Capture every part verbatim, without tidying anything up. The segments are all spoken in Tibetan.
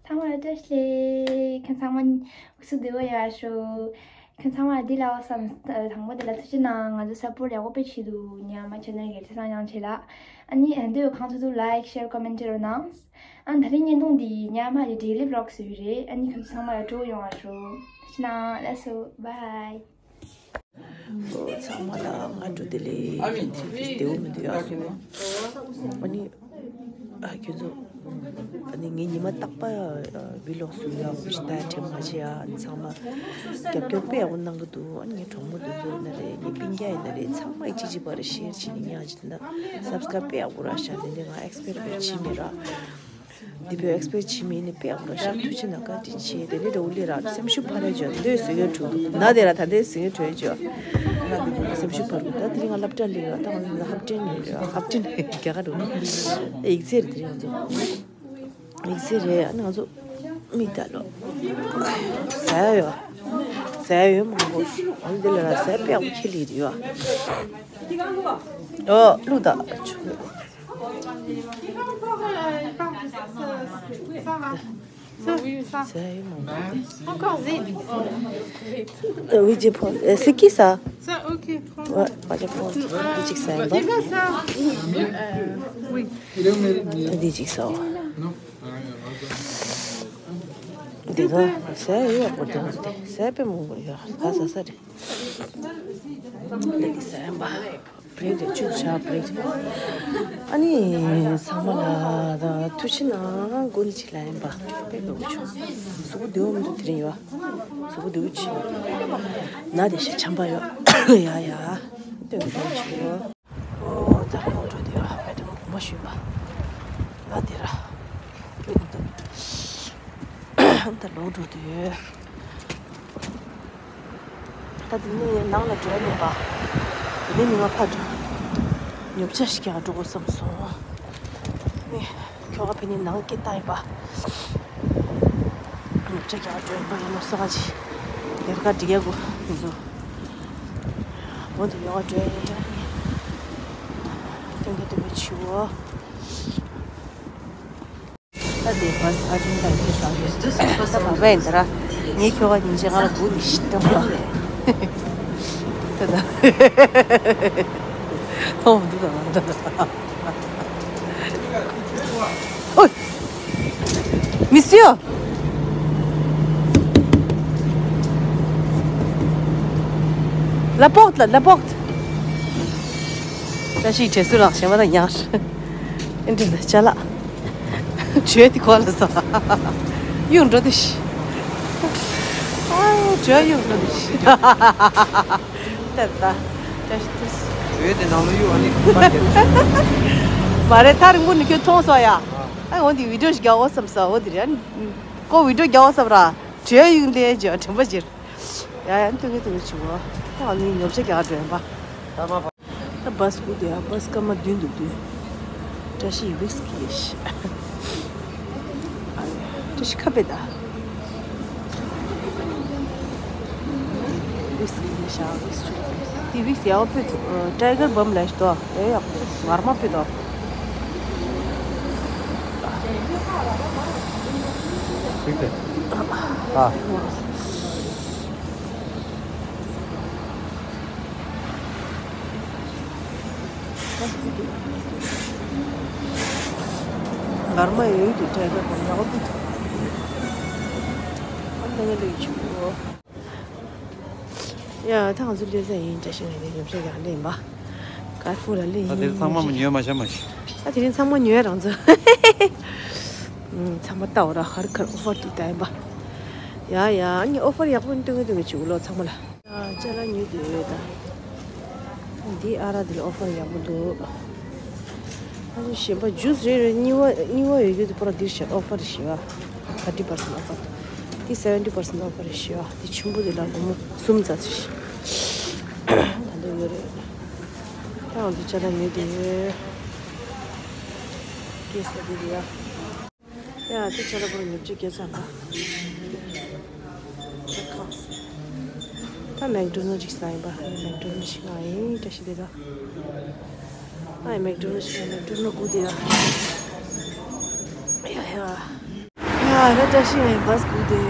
ཚང་མ་ལ་བཀྲ་ཤིས་བདེ་ལེགས། ཁྱེད་ཚང་མ་སྐུ་གཟུགས་བདེ་པོ་ཡོད་ཤོག་ཁྱེད་ཚང་མ་འདི་ལ་བསམ་དང་པོ་དེ་ལ་ཐུགས་རྗེ་གནང་། ང་ཚོ་སཔོར་ཡག་པོ་སྤེལ་ཆེད་དུ་ཉི་མ་ཆེ་ནར་གལ་ཆེ་སང་ཡང་ཆེ་ལ། ཨ་ནི་འདི་ཡོད་ཁང་ཚོ་ཚོ་like share comment རོ་གནང་། ཨ་ད་རིང་བརྙན་ཐུང་འདི་ཉི་མ་ལ་daily vlog བཟོས་ཡོད་རེད། ཨ་ནི་ཁྱེད་ཚང་མ་ལ་སྤྲོ་ཡོང་བ་ཤོག་ཐུགས་རྗེ་གནང་། ལགས་སོ། bye། ཨོ་ཚང་མ་ལ་སྔ་དྲོ་བདེ་ལེགས། ཁྱེད་ཚོ་བདེ་པོ་མི་འདུག་ཡག་སོང་། ཨ་ནི། ཨ་ཁྱོད་ཚོ། ཨ་ནི་ངའི་ཉི་མ་རྟག་པར་vlog བཟོ་ཡག་ཞིག་ད་དྲན་མ་བྱེད་ཨ། ཨ་ནི་ཚང་མ་རྒྱབ་སྐྱོར་དཔེ་ཡག་པོ་གནང་གི་འདུག་ཨ་ནི་ངའི་གྲོགས་མོ་དེ་ཚོ་ཡིན་ན་རེད། ངའི་སྤུན་ཀྱག་ཡིན་ན་རེད། ཚང་མ་གཅིག་གཅིག་པར་share བྱེད་ནས་ཉག་ཅིག་ད་subscribe དཔེ་ཡག་པོ་རག་ཤག་དེ་འདྲ་ང་expect དཔེ་བྱེད་མེད་ར། འདི་བོད་ཨེགས་པི་རེ་སི་ཕྱི་མི་ནི་དཔེ་ཡག་པོ་ཞིག་ཐུགས་རྗེ་གནང་། བཀའ་དྲིན་ཆེ། དེ་ནི་འདྲ་བོ་ལས་རག་སེམས་ཤུགས་འཕར་རེ་བྱོས། འདོད་སེམས་ཡོད་འགྲོ་འདུག་ན་དེ་ར། ད་འདོད་སེམས་ཡོད་འགྲོ་བྱོས། སེམས་ཤུགས་འཕར་འདུག་ད་དེ་རིང་ང་སློབ་གྲྭ་སླེབས་ཡོད། ད་ང་ཚོ་ཧབ་ཏྲེན་ཡོད་རེད། ཧབ་ཏྲེན་རྒྱ་གར་འགྲོ་ཡིག་ཚད་རེད། དེ་རིང་ང་ཚོ་ཡིག་ཚད་རེད། ཨ་ནི་ང་ཚོ་མིག་ད་ལོ་ཟ་ཡ་ཡོད། ཟ་ཡ་ཡོད་མང་པོ། ཨ་ནི་དེ་ལས་ར་ཟ་ཡ་དཔེ་ཡག་པོ་ཁྱེར་སླེབས་རེད་ཡོད། ཨོ་ལུག་ད། Ça, ça. Encore vite. Euh, oui, j'ai pris. Euh, c'est qui ça? Ça, ok, prends. Ouais, moi, j'ai pris. Dis ça. Euh, oui. Dis ça. Dis ça. Ça, oui, on peut dire. Ça, peut mon gars. Ah, ça, ça. Dis ça. Break རེད། ཆུ་ཆ་break རེད། ཨ་ནི་ཚང་མ་ལ་ཐུགས་རྗེ་གནང་། དགོང་ནི་ཅིག་ལ་ཡིན་པ་དཔེ་དགའ་བོ་བྱུང་། གཟུགས་པོ་བདེ་བོ་མི་འདུག་དེ་རིང་ཡོད། གཟུགས་པོ་བདེ་བོ་ཅིག་ན་དེ་ཤ་ཆམ་པ་ཡོད། ཡ་ཡ། སྟོན་གྱི་བྱུང་། ཨོ་ད་ལོག་འགྲོ་དུས་ར་བེད་མོ་ཞུས་པ་ལ་དེ་ར་སྐྱོ་འདུག་ད་ལོག་འགྲོ་དུས། ད་དེ་ནས་ནང་ལ་འགྲོ་ཡ་མེད་པ། དེ་ནས་མི་མ་ཕར་འགྲོ། ཉོ་ཆ་ཞིག་རྒྱག་འགྲོ་དགོས་བསམ་སོང་། ནི་ཁྱོ་ག་ཕེ་ནི་ནང་སྐད་བཏང་ཡིན་པ། ཉོ་ཆ་རྒྱག་འགྲོ་ཡིན་པ་ཡིན་ནོ་ས་ག་ཅི། ལས་ཀ་འགྲིག་ཡ་གོ་ཡིན་ཚོ། འོ་དེ་ཉོ་ག་འགྲོ་ཡ་ཡིན་ཡ། སྟོན་གི་སྟོན་གི་ཆུ་བོ། ད་དེ་བ་སི་ཨ་ཅུང་ད་ཁྱེད་ཚང་གི་ད་བ་བས་འདི་ར། ངའི་ཁྱོ་ག་ཉིན་ཅིག་ང་ལ་སྒུག་ནས་ཤི་སྟོན་པ། ད་ད། མཐོང་མི་འདུག་ད་ད་ད། ཨོ། Monsieur. La porte là, la porte. ད་ཞིག་བྲེལ་སུ་ལགས་ཞེ་མ་ད་ཉར། ཨེ་འདྲ་ལ་ཅ་ལག་བྱོས་དེ་ཁོ་ལ་ས། གཡུག་འགྲོ་དེ་ཤི། ཨ་བྱོས་གཡུག་འགྲོ་དེ་ཤི། ད་ད། བྱོས་དེ་ནང་ལ་གཡུག་ཨ་ནི་ཁུག་པ་རྒྱབ། མ་རེད། ཐག་རིང་པོ་ནས་ཁྱོད་མཐོང་སོང་ཡ། ཨ་འོ་འདི་བི་ཌིའོ་ཞིག་རྒྱག་འོ་བསམ་ས་འོ་དེ་རེད། ཨ་ནི་ཁོ་བི་ཌིའོ་རྒྱག་འོ་བསམ་ར། བྱོས་གཡུག་ལས་བྱོས་དྲན་པ་བྱེད། ཡ་ཡ་ཨ་ནི་སྟོན་གི་སྟོན་གི་བྱེད་འོ། ད་ཨ་ནི་ཉོ་ཆ་རྒྱག་འགྲོ་ཡིན་པ། ད་བ་སི་སྒུག་དེ་ཡ། བ་སི་སྐར་མ་བདུན་འདུག་བདུན། བཀྲ་ཤིས་ཝིག་སི་གི་ཡེ་ཤི། བཀྲ་ཤིས་ཁ་པེ་ད། ཝིག་སི་གི་ཡེ་ཤ་ཝིག་སི་ཆུ། དེ་ཝིག་སི་ཡག་པོ་ཕུད་འདུག་ཊའི་གར་བམ་ལ་ཞིག་ཏོ། ཨེ་ཡག་པོ་ངར་མ་ཕུད་འདུག་ཨ། ངར་མ་ཡོད་དུ་ཊའི་གར་བམ་ཡག་པོ་ཕུད་འདུག་ཨ་ནི་ངས་ལས་ཆུ། ཡ་ད་ང་ཚོ་སླེབས་ས་ཡིན། བཀྲ་ཤིས་ང་ཚོ་ཉོ་ཆ་རྒྱག་སླེབས་ཡིན་པ། ཀར་ཕུ་ལ་སླེབས་ད་དེར་ཡིན། ཚང་མ་མ་ཉོས་མ་ཤ་མ་ཤི། ད་དེ་རིང་ཚང་མ་ཉོས་རང་ཚོ། ཚང་མ་ལྟ་འོ་ར། ཧར་ཁར་ཨོ་ཕར་འདུག་ད་ཡིན་པ། ཡ་ཡ་ཨ་ནི་ཨོ་ཕར་ཡག་པོ་སྟོན་གི་སྟོན་གི་བྱེད་དགོས་ལོ་ཚང་མ་ལ། ཅ་ལག་ཉོས་དེ་ཡོད་ད། འདི་ཨ་ར་འདི་ལ་ཨོ་ཕར་ཡག་པོ་འདུག་ཨ་ནི་གཞན་པ་ཇུས་རེ་རེ་གཉིས་པ་གཉིས་པ་ཡོད་རྒྱུ་དེ་པོ་ར་འདིར་བཞག་ཨོ་ཕར་བཞི་པ། thirty percent offer། འདི་seventy percent offer་བཞི་པ། འདི་ཆེན་པོ་དེ་ལ་སྒོར་མོ་གསུམ་ཙམ་ཞིག་ད་འདི་ཡོད་རེད། ད་ང་ཚོ་ཅ་ལག་ཉོས་དེ་ཡོད། ཀེ་སི་ལ་འདི་རེད་ཡ། ཡ་དེ་ཆ་ལ་པོ་ཉོ་ཆ་སྐྱེལ་ཚར་ལ། ད་མེག་ཌོ་ནལ་ཅིག་ཟ་ཡིན་པ། མེག་ཌོ་ནལ་ཅིག་ང་ཡིན་བཀྲ་ཤིས་བདེ་ལེགས། ཨ་མེག་ཌོ་ནལ་ཅིག་མེག་ཌོ་ནལ་སྒུག་དེ་ཡ། ཡ་ཡ། ཡ་ ཨ་ད་བཀྲ་ཤིས་ཡིན་བ་སྐུ་དེ།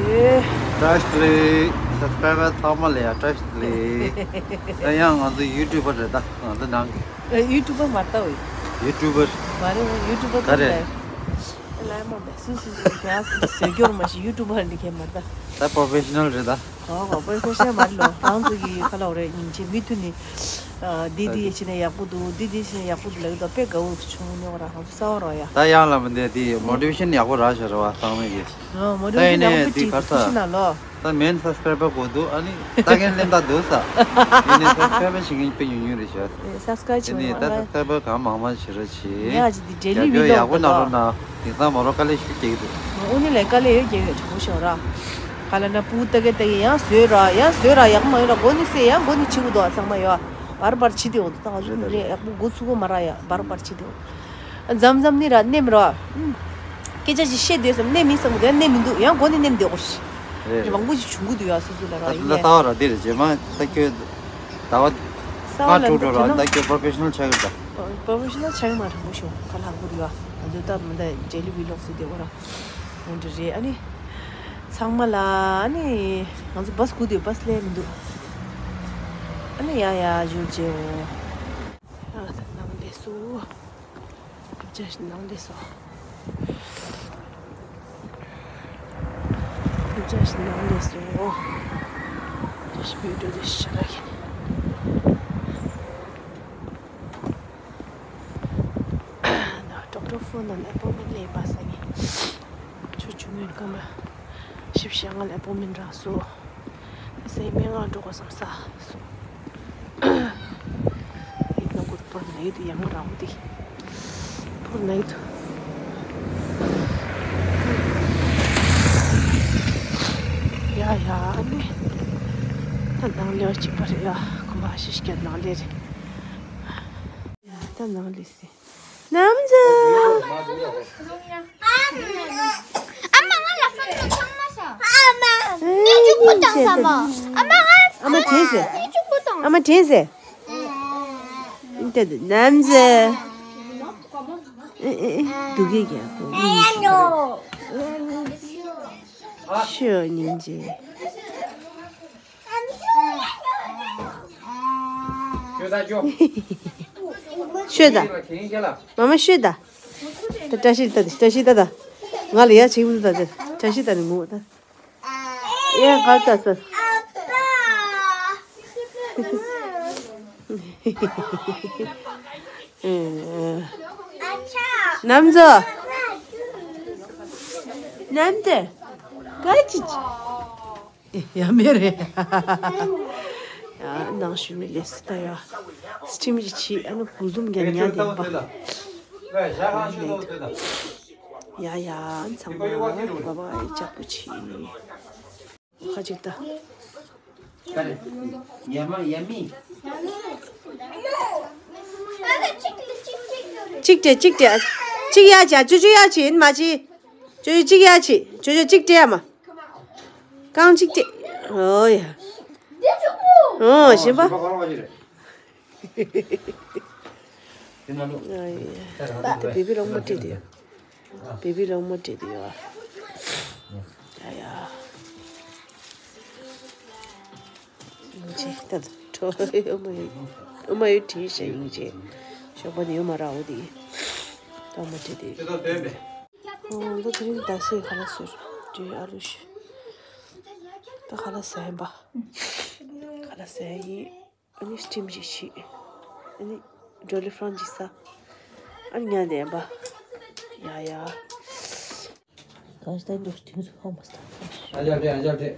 བཀྲ་ཤིས་བདེ་ལེགས། སབ་སི་ཀྲའི་བར་ཚང་མ་ལ་ཡང་བཀྲ་ཤིས་བདེ་ལེགས། ད་ཡང་ང་ཚོ་ཡུ་ཊུབ་པ་རེད། ད་ང་ཚོ་ནང་གི་ཡུ་ཊུབ་པ་མ་རེད་ད། ཡུ་ཊུབ་པ་མ་རེད། ཡུ་ཊུབ་པ་ག་རེད། ལ་མ་བས་སུ་སུ་སུ་ཡང་སུ་སུ་སོས་སྐྱོར་མ་ཤི་ཡུ་ཊུབ་པ་འདི་གས་མ་རེད་ད། ད་པོ་རོ་ཕེ་ཤི་ནལ་རེད་ད། ཨོ་ཨོ་པོ་རོ་ཕེ་ཤི་ནལ་མ་རེད་ལོ། རང་ཚོ་གི་ཁ་ལ་འོ་རེད་སྙིང་རྗེ་མི་མཐུན་ནི། འདི་འདི་བྱས་ན་ཡག་པོ་འདུག་འདི་འདི་བྱས་ན་ཡག་པོ་འདུག་ལབ་ཀྱི་འདུག་དཔེ་དགའ་བོ་བྱུང་ནི་འོ་ར་ང་ཚོ་གསར་པ་རོ་ཡ། ད་ཡང་ལ་མི་འདི་འདི་མོ་ཊི་ཝེ་ཤན་ཡག་པོ་རག་ཤག་རེད་བ་ཚང་མས་ཀྱི། ཨོ་མོ་ཊི་ཝེ་ཤན་ཡག་པོ་ཅིག་ཐུགས་ཤིག་ན་ལོ། ད་མེན་སབ་སི་ཀྲའི་བར་དགོས་འདུག་ཨ་ནི་ད་གན་ལེན་ད་འདུག་ས། ཡིན་ནའི་སབ་སི་ཀྲའི་བར་བྱེད་མཁན་དཔེ་ཉུང་ཉུང་རེད་ཤག་སབ་སི་ཀྲའི་བར་བྱེད་མཁན་ཡིན་ནའི་ད་སབ་སི་ཀྲའི་བར་གང་མང་མང་བྱེད་རོགས་བྱེད། ཡ་ཅི་འདི་འབྲེལ་ལུས་མི་ཡག་པོ་གནང་རོགས་གནང་། དེང་སང་མོ་རོ་དཀའ་ལས་ཞིག་སྐྱེ་གི་འདུག་ཨོ་ནི་ལས་དཀའ་ལས་ཡོད་རྒྱག་ཡོད་དྲང་པོ་ཤོད་ར། ག་ལ་ན་སྤུ་ཏ་གེ་ཏ་གེ་ཡང་བཟོས་ར་ཡང་བཟོས་ར་ཡག་མ་ཡོད་ར་མགོ་ནི་སེ་ཡང་མགོ་ནི་ཆི་གུ་འདུག་ཨ་ཚང་མ་ཡོད་ཨ་བར་བར་ཕྱི་དེ་འོང་འདུག་ད་ང་ཚོ་ནི་རེད་ཡག་པོ་འགོ་ཚུགས་གོ་མ་ར་ཡ་བར་བར་ཕྱི་དེ་འོང་། མཚམས་མཚམས་ནི་ར་ནེམ་ར། སྐད་ཆ་ཞིག་བཤད་དུས་སམ་ནེམ་མི་སམ་གོ་དེ་ནེམ་མི་འདུག་ཡང་མགོ་ནི་ནེམ་དེ་འོང་ཞིག་རེད་རེད། མང་པོ་ཞིག་བྱུང་གི་འདུག་ཡ་སོ་སོ་ལ་ར་ད་ཡིན་ད་ནས། ལྟ་བ་ར་དེ་རེད་རྗེས་མ་ད་ཁྱོད་ཟླ་བ་ལྔ་དྲུག་འགྲོ་ར་ད་ཁྱོད་པོ་རོ་ཕེ་ཤི་ནལ་ཆགས་ཀྱི་རེད་ད། པོ་རོ་ཕེ་ཤི་ནལ་ཆགས་མ་རང་པོ་ཤོག་ཁ་ལྷག་པོ་རེད་ཡ། ང་ཚོ་ད་མི་ད་ཌེ་ལི་བི་ལོག་སི་དེ་འོ་ར། འོ་འདྲ་རེད་ཨ་ནི། ཚང་མ་ལ་ཨ་ནི། ང་ཚོ་བ་སི་སྒུག་དུས་བ་སི་སླེབས་མི་འདུག་ཨ་ནི་ཡ་ཡ་བཞུར་རྗེའོ། ཨ་ད་ནང་སླེབས་སོ། སླེབས་བྱས་ནང་སླེབས་སོ། སླེབས་བྱས་ནང་སླེབས་སོ། བྱས་བི་ཌིའོ་དེ་ཤ་ར་ཁྱེར། ཌོག་ཊར་ཧྥུ་ནང་ཨེ་པོན་མེན་ཊི་ལེན་པ་ས་ནི། ཆུ་ཆུ་མོན་སྐར་མ་བཞི་བཅུ་ཞེ་ལྔ་ལ་ཨེ་པོན་མེན་ཊི་རག་སོ། སའི་སྨན་ཁང་འགྲོ་དགོས་བསམ་ས་སོང་། ཡིན་ན་ཁོ་པུར་ནའི་དུ་ཡང་རང་དེ། པུར་ནའི་དུ། ཡ་ཡ་ཨ་ནི། ད་ནང་ལས་བ་གཅིག་པ་རེད་ཡ། ཁོ་མ་ཤི་ཤི་ཀྱ་ནང་ལས་རེད། ད་ནང་ལས་སི། ནམ་ཛ། ཨ་མ་ང་ལ་ཕོན་ཚང་མ་ས། ཨ་མ། ཨེ་ཉི་ཤུ་པོ་དང་ས་མ། ཨ་མ་ང་། ཨ་མ་དྲན་སེ། ཉི་ཤུ་པོ་དང་། ཨ་མ་དྲན་སེ། ཨེ་ད་ནམ་ཛ། ཨེ་ཨེ་ཨེ་དུ་གེ་གེ་ཨ་ཁོ། ཤོད་སྙིང་རྗེ། ཤོད་ད། མ་མ་ཤོད་ད། ད་བཀྲ་ཤིས་ད་བཀྲ་ཤིས་ད་ད། ང་ལ་ཡ་ཆིག་མི་ད་ད་བཀྲ་ཤིས་ད་ནི་ངུ་ད། ཡ་ག་ད་ས། ནམ་ཛ། ནམ་དེ། ག་ཅི་ཅི། ཡ་མེ་རེད། ཡ་ནང་ཞུ་མི་ལས་སི་ད་ཡ། སི་ཊིམ་ཅི་ཆི་ཨ་ནུ་གུ་ཟུམ་རྒྱ་ཉ་དེ་པ། ཡ་ཡ་ཚང་མ་བ་བ་ཡི་ཅག་པོ་ཆི། ཁ་ཅིག་ད། གཅིག་སྤྲད་གཅིག་སྤྲད། གཅིག་ཡ་ཅི་ཅུ་ཅུ་ཡ་ཅི་ཡིན་མ་ཅི། ཅུ་ཅུ་གཅིག་ཡ་ཅི། ཅུ་ཅུ་གཅིག་སྤྲད་ཡ་མ། རྐང་གཅིག་སྤྲད། ཨོ་ཡ། ཨོ་ཞིམ་པ། ཨོ་ཡ། ད་བེ་བི་ལོག་མ་སྤྲད་དེ། བེ་བི་ལོག་མ་སྤྲད་དེ་ཡོད། ཡ་ཡ། སྙིང་རྗེ་ད་ཁྲོ་ཨོ་མ་ཡོད། ཨོ་མ་ཡོད་བྲིས་ཤག་སྙིང་རྗེ། ཞོགས་པ་ནས་ཡོད་མ་རག་འོ་དེ། ད་མ་བྲིས་དེ། ཨོ་ད་དེ་རིང་ད་སེ་ཁ་ལག་ཟོས། དེ་ཨ་ལུ་ཤི། ད་ཁ་ལག་ཟ་ཡིན་པ། ཁ་ལག་ཟ་ཡིན། ཨ་ནི་སི་ཊིམ་ཞིག་བྱེད། ཨ་ནི་ཌོ་ལི་ཕྲོན་ཅིག་ཟ། ཨ་ནི་ཉལ་བསྡད་པ། ཡ་ཡ། གང་ཞིག་ད་འདུག་དུས་སུ་ཧོ་མ་སྟ། ཨ་ཅག་སྤྲད། ཨ་ཅག་སྤྲད།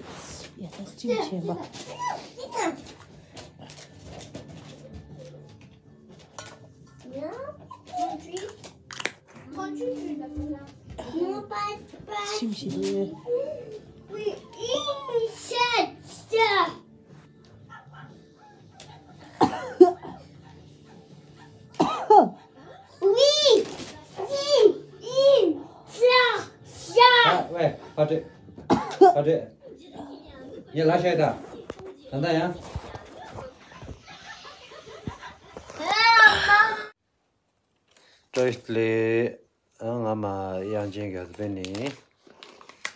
ཡ་ད་སི་ཊིམ་བྱེད་པ། སི་ཊིམ་བྱེད་དུས། ཝེ། ཕ་སྤྲད། ཕ་སྤྲད། ཡ་ལ་ཤ་ད། ད་ད་ཡ། བཀྲ་ཤིས་བདེ་ལེགས། ཨ་ང་མ་དབྱངས་ཅན་རྒྱ་མཚོ་པས་ནི།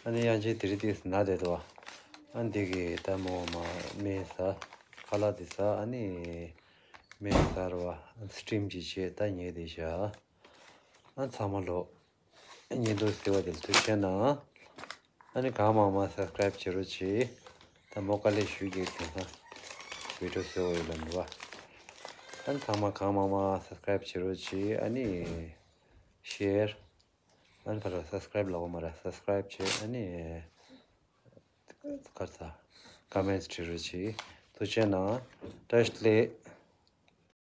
ཨ་ནི་དབྱངས་ཅན་དེ་རིང་དེ་ན་བསྡད་འདུག་བ། ཨ་འདི་གི་ད་མོ་མ་སྨན་ཟ། ཁ་ལག་དེ་ཟ། ཨ་ནི་སྨན་ཟ་རུ་བ། སི་ཊིམ་ཅིག་བྱས། ད་ཉལ་བསྡད་བཞག་ཨ་ཚང་མ་ལོ། བརྙན་ཐུང་གཟིགས་པ་དེ་ལ་ཐུགས་རྗེ་གནང་། ཨ་ནི་གང་མང་མང་སབ་སི་ཀ་རེབ་བྱེད་རོགས་གྱིས། ད་མོ་དཀའ་ལས་ཞུ་གི་དེང་སང་བི་ཌིའོ་བཟོ་བ་ཡོད་ལ་འགྲོ་བ། ཨ་ནི་ཚང་མ་གང་མང་མང་སབ་སི་ཀ་རེབ་བྱེད་རོགས་གྱིས། ཨ་ནི་ཤེར། ཨ་ནི་ཕར་སབ་སི་ཀ་རེབ་ལབ་དགོས་མ་རེད། སབ་སི་ཀ་རེབ་བྱེད། ཨ་ནི་ག་རེ་ཟ། ཀོ་མེན་ཊི་བྲིས་རོགས་གྱིས། ཐུགས་རྗེ་གནང་། བཀྲ་ཤིས་བདེ་ལེགས།